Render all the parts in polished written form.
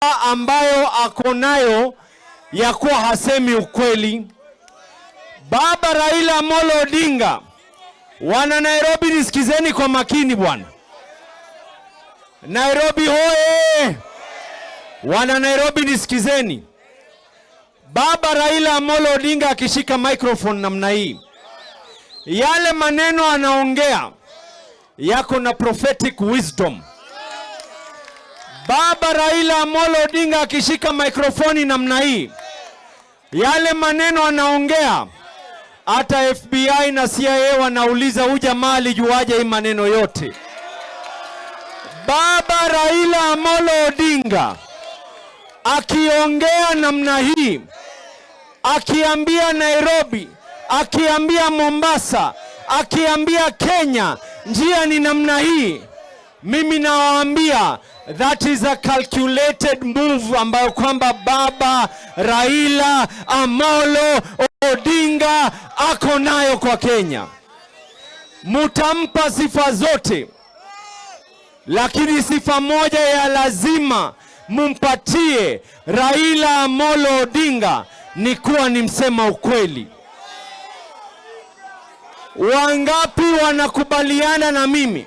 Ambayo ako nayo ya kuwa hasemi ukweli. Baba Raila Amolo Odinga, wana Nairobi, nisikizeni kwa makini bwana. Nairobi hoye! Wana Nairobi, nisikizeni. Baba Raila Amolo Odinga akishika microphone namna hii, yale maneno anaongea yako na prophetic wisdom. Baba Raila Amolo Odinga akishika mikrofoni namna hii, yale maneno anaongea, hata FBI na CIA wanauliza, "Huyu jamaa alijuaje hii maneno yote?" Baba Raila Amolo Odinga akiongea namna hii, akiambia Nairobi, akiambia Mombasa, akiambia Kenya, njia ni namna hii, mimi nawaambia that is a calculated move ambayo kwamba Baba Raila Amolo Odinga ako nayo kwa Kenya. Mutampa sifa zote, lakini sifa moja ya lazima mumpatie Raila Amolo Odinga ni kuwa ni msema ukweli. Wangapi wanakubaliana na mimi?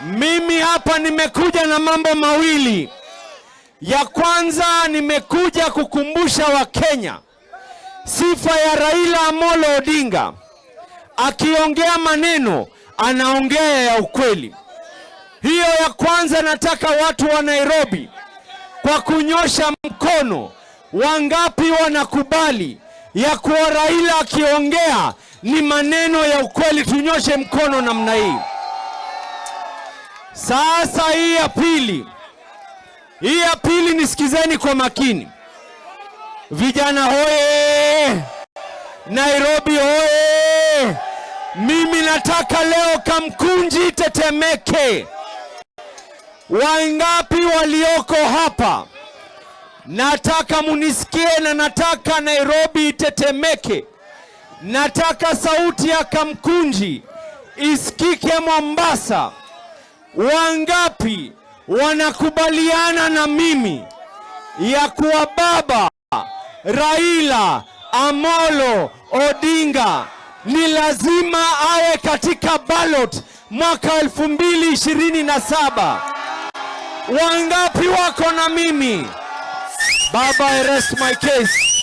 Mimi hapa nimekuja na mambo mawili. Ya kwanza, nimekuja kukumbusha Wakenya sifa ya Raila Amolo Odinga. Akiongea maneno, anaongea ya ukweli. Hiyo ya kwanza, nataka watu wa Nairobi kwa kunyosha mkono, wangapi wanakubali ya kuwa Raila akiongea ni maneno ya ukweli? Tunyoshe mkono namna hii. Sasa hii ya pili, hii ya pili nisikizeni kwa makini. Vijana hoye! Nairobi hoye! Mimi nataka leo Kamkunji tetemeke. Wangapi walioko hapa? Nataka munisikie na nataka Nairobi itetemeke. Nataka sauti ya Kamkunji isikike Mombasa. Wangapi wanakubaliana na mimi ya kuwa Baba Raila Amolo Odinga ni lazima awe katika ballot mwaka 2027? Wangapi wako na mimi? Baba, I rest my case.